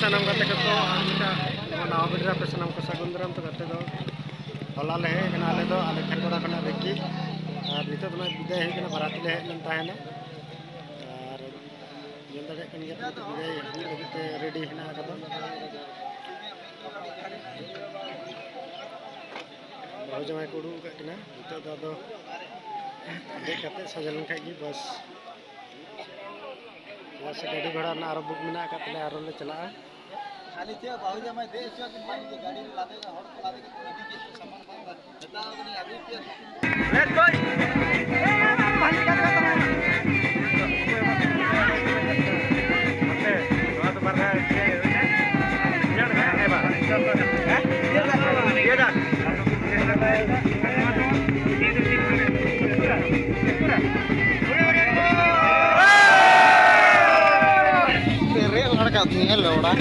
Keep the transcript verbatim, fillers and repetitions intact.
ᱥᱟᱱᱟᱢ ᱜᱟᱛᱮ ᱠᱚ, ᱟᱨ ᱢᱤᱫᱴᱟᱝ ᱱᱟᱣᱟ video ᱨᱮ ᱟᱯᱮ ᱥᱟᱱᱟᱢ ᱠᱚ ᱥᱟᱹᱜᱩᱱ ᱫᱟᱨᱟᱢ᱾ ᱛᱚ ᱜᱟᱛᱮ ᱫᱚ, ᱦᱚᱞᱟ ᱞᱮ ᱦᱮᱡ ᱟᱠᱟᱱᱟ ᱟᱞᱮ ᱫᱚ, ᱟᱞᱮ ᱠᱷᱮᱨᱜᱚᱲᱟ ᱠᱷᱚᱱᱟᱜ ᱨᱤᱠᱤ, ᱟᱨ ᱱᱤᱛᱚᱜ ᱫᱚ ᱱᱟᱜ ᱵᱤᱫᱟᱹᱭ ᱦᱩᱭ ᱠᱟᱱᱟ, ᱵᱟᱨᱟᱛ ᱞᱮ ᱦᱮᱡ ᱞᱮᱱ ᱛᱟᱦᱮᱱᱟ᱾ ᱟᱨ ᱧᱮᱞ ᱫᱟᱲᱮᱭᱟᱜ ᱠᱟᱱ ᱜᱮᱭᱟ ᱯᱮ, ᱵᱤᱫᱟᱹᱭ ᱦᱩᱭᱩᱜ ᱞᱟᱹᱜᱤᱫ ᱛᱮ ready ᱦᱮᱱᱟᱜ ᱟᱠᱟᱫᱟ᱾ ᱵᱟᱹᱦᱩ ᱡᱟᱶᱟᱭ ᱠᱚ ᱩᱰᱩᱠ ᱟᱠᱟᱫ ᱠᱤᱱᱟ᱾ ᱱᱤᱛᱚᱜ ᱫᱚ ᱟᱫᱚ ᱫᱮᱡ ᱠᱟᱛᱮ ᱥᱟᱡᱟᱣ ᱞᱮᱱ ᱠᱷᱟᱡ ᱜᱮ ᱵᱟᱥ᱾ ᱪᱮᱫᱟᱜ ᱥᱮ ᱜᱟᱹᱰᱤ ᱵᱷᱟᱲᱟ ᱨᱮᱱᱟᱜ ᱟᱨᱚ book ᱢᱮᱱᱟᱜ ᱟᱠᱟᱫ ᱛᱟᱞᱮᱭᱟ, ᱟᱨᱚ ᱞᱮ ᱪᱟᱞᱟᱜᱼᱟ᱾ ᱠᱷᱟᱹᱞᱤ ᱪᱮᱫ ᱵᱟᱹᱦᱩ ᱡᱟᱶᱟᱭ ᱫᱮᱡ ᱦᱚᱪᱚ ᱟᱹᱠᱤᱱ ᱠᱷᱟᱱ ᱜᱮ ᱜᱟᱹᱰᱤ ᱨᱮ ᱞᱟᱫᱮ ᱠᱟᱜ ᱦᱚᱲ ᱠᱚ ᱞᱟᱫᱮ ᱠᱟᱛᱮ ᱤᱫᱤ ᱠᱮᱫ ᱠᱚ ᱥᱟᱢᱟᱱ ᱠᱚ᱾ ᱢᱮᱛᱟᱣ ᱠᱟᱹᱱᱟᱹᱧ ᱟᱹᱜᱩᱭ ᱯᱮ᱾ ᱱᱚᱣᱟ ᱫᱚ ᱵᱟᱨ ᱫᱷᱟᱣ ᱤᱭᱟᱹ ᱦᱩᱭᱱᱟ᱾ ᱤᱭᱟᱹ ᱫᱟᱜ ᱦᱮᱸ ᱵᱟᱝ? ᱦᱮᱸ? ᱤᱭᱟᱹ ᱫᱟᱜ᱾ ᱯᱮᱨᱮᱡ ᱦᱚᱲ ᱠᱟᱛᱮ ᱞᱚᱲᱟ᱾